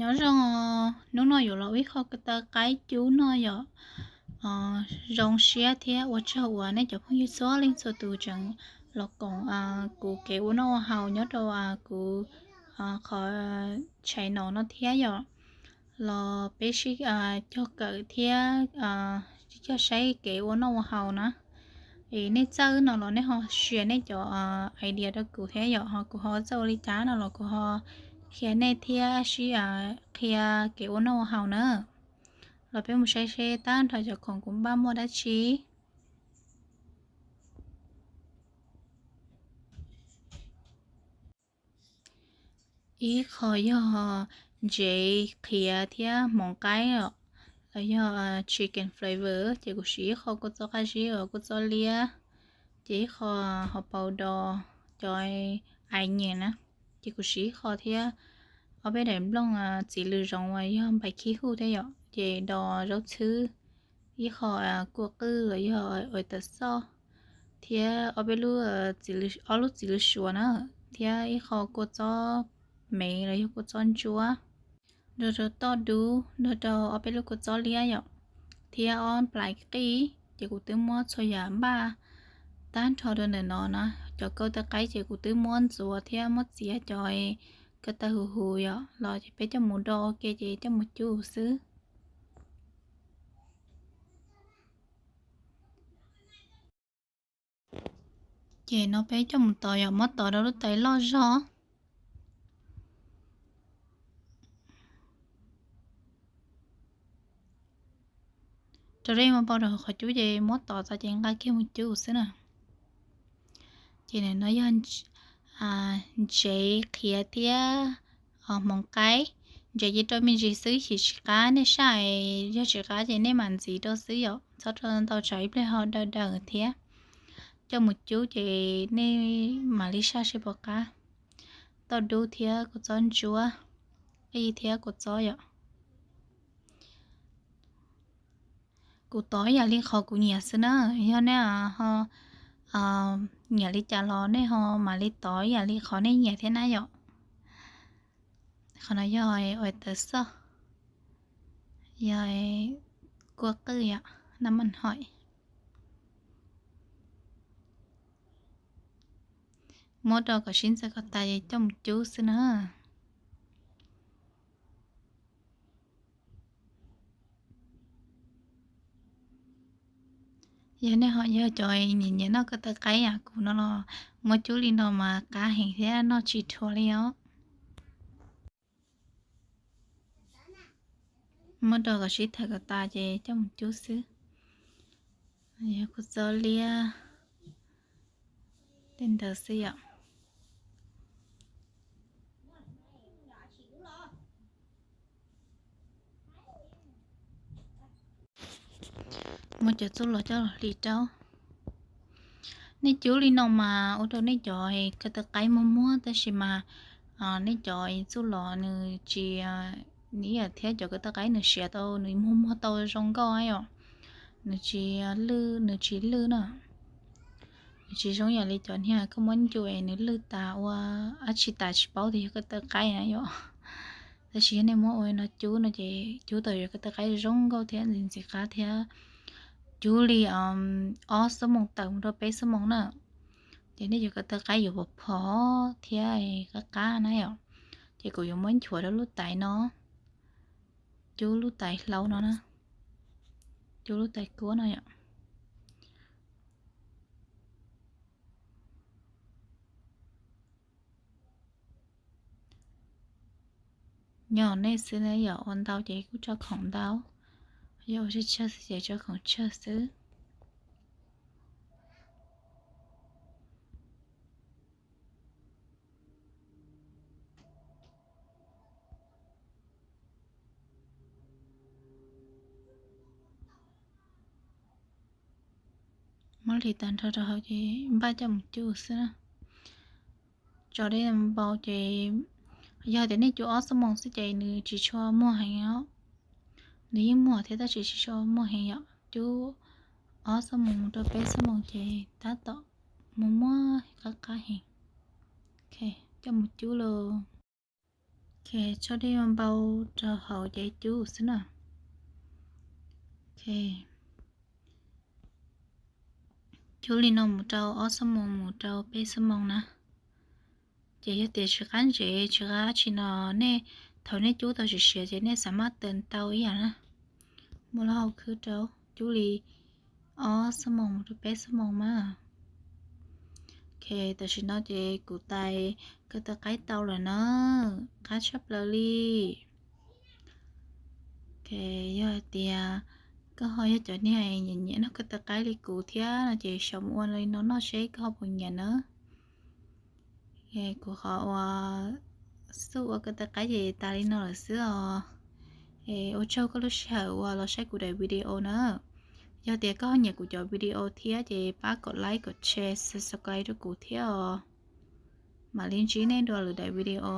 Nyob zoo, hnub no yuav los ua ib qho ko taw qaib cub noj yom. Zoo siab thiab ua tsaug uas nej cov phooj ywg txhua leej txhua tus tseem los koom kuv kev ua noj ua haus nyob rau kuv qhov channel no thiab yom. Los peb sib cog kawm thiab sib cog saib kev ua noj ua haus na. Es nej txawj no los nej ho share nej cov idea rau kuv thiab yom, ho kuv ho txawj ua li cas no los kuv ho qhia nej thiab sib qhia kev ua noj ua haus na. Los peb mus saib seb tag nrho cov khoom kuv npaj muaj dab tsi. Ib qho yog ntsev qhiav thiab hmoov qaib os, los yog chicken flavor, ces kuv siv ib qho kua txob qab zib uas kua txob liab, ces ib qho ho paus dos cov ais nyias na, ces kuv siv ib qho thiab ob peb daim nplooj txiv lws zoov uas yog npais khib huj thiab yom, ces dos zaub txhwb, ib qho kua qwj los yog ua taws xoj, thiab ob peb lub, ob lub txiv lws suav na, thiab ib qho kua txob mev los yog kua txob ntsuab, nrog rau toj dub, nrog rau ob peb lub kua txob liab yom, thiab ob nplais qij, ces kuv twb muab txhua yam npaj tag nrho rau ntawm no na. Cov ko taw qaib ces kuv twb muab ntxuav thiab muab txiav cov ko taw huv huv yom, los ces peb coj mus do ua ke ces coj mus cub xwb. Ces no peb coj mus tov yom, muab tov rau lub tais loj zog. Rau dej muab npau rau qhov cub ces muab tov txog ces nqa kiag mus cub xwb na. Ces no yog ntsev qhiav thiab hmoov qaib. Ntsev ces rau me ntsis xwb, yog tsis qab nej saj, yog tsis qab ces nej mam ntxiv rau xwb yom, txhob rau ntau tsam ib pliag ho daw daws thiab. Coj mus cub ces nej mam li saj seb puas qab. Toj dub thiab kua txob ntsuab, qij thiab kua txob yom. Kuv tov ib yam li qhov kuv nyiam xwb na, yog nej ho nyiam li cas los nej ho mam li tov ib yam li qhov nej nyiam thiab na yom. Qhov no yog ua taws xoj, yog kua qwj yom, nam mam hoi. Muab rau kom sib ntxaws kom tas es coj mus cub xwb na. Yog nej ho yog cov nyiam nyiam noj ko taw qaib yam kuv no los muab cub li no mas qab heev thiab noj tsis dhuav li os. Muab rau kom sib thawm kom tas ces coj mus cub xwb. Yog kua txob liab tej ntawd xwb yom. Muab cov txuj lom coj los hliv rau. Nej cub li no mas ua rau nej cov ko taw qaib muag muag, tab sis mas nej cov txuj lom nws tsis, nws thiab cov ko taw qaib nws siav tau nws muag muag tau zoo nkauj yom. Nws tsis lwj, nws tsis lwj na. Nws tsis zoo yam li cov niag koj muab ncu es nws lwj tas ua dab tsi tas tsis paub tias yog ko taw qaib na yom. Tab sis yog nej muab ua no cub no ces cub tau yog ko taw qaib zoo nkauj thiab ntxim ntxim qab thiab. Cub li ob xuab moos tawm mus rau peb xuab moos na, ces nej cov ko taw qaib yuav phom phom thiab qab qab na yom. Ces kuv yuav muab nchuav rau lub tais no, cub lub tais hlau no na, cub lub tais kuab no yom. Nyob nej xwb na yom, ua ntau ces kuj tso khoom ntau, yog ua tsawg tsawg xwb ces tso khoom tsawg xwb. Muab hliv tag nrho rau hauv ces npaj coj mus cub xwb na. Tso dej npau ces yog tias nej cub ob xuab moos xwb ces nws tsis tshua muag heev os. Nws yeej muag thiab tab sis tsis tshua muag heev yom. Cub ob xuab moos mus rau peb xuab moos ces tab tom muag muag qab qab heev. Coj mus cub lauj. Tso dej npau rau hauv ces cub xwb na. Cub li no mus rau ob xuab moos mus rau peb xuab moos na. Ces yog tias tsis qab ntsev tsis qab tsi no, nej thaum nej cub tau siav siav ces nej xav maj tees tau ib yam na. Muab lub hau khwb rau, cub li ob xuab moos mus rau peb xuab moos mas. Ok, tam sim no ces kuv tais ko taw qaib tau lawm na, qab tshaj plaws li. Ok, yog hais tias koj ho yog cov niag nyiam nyiam noj ko taw qaib li kuv thiab no ces xyaum mus ua li no noj seb koj ho puas nyiam na. Kuv qhov ua xuj ua ko taw qaib ces tas li no lawm xwb os. Ua tsaug koj lub sij hawm uas los saib kuv daim video na. Yog tias koj ho nyiam kuv cov video thiab ces pab kom like kom share subscribe rau kuv thiab os. Mam li ntsib nej dua lwm daim video.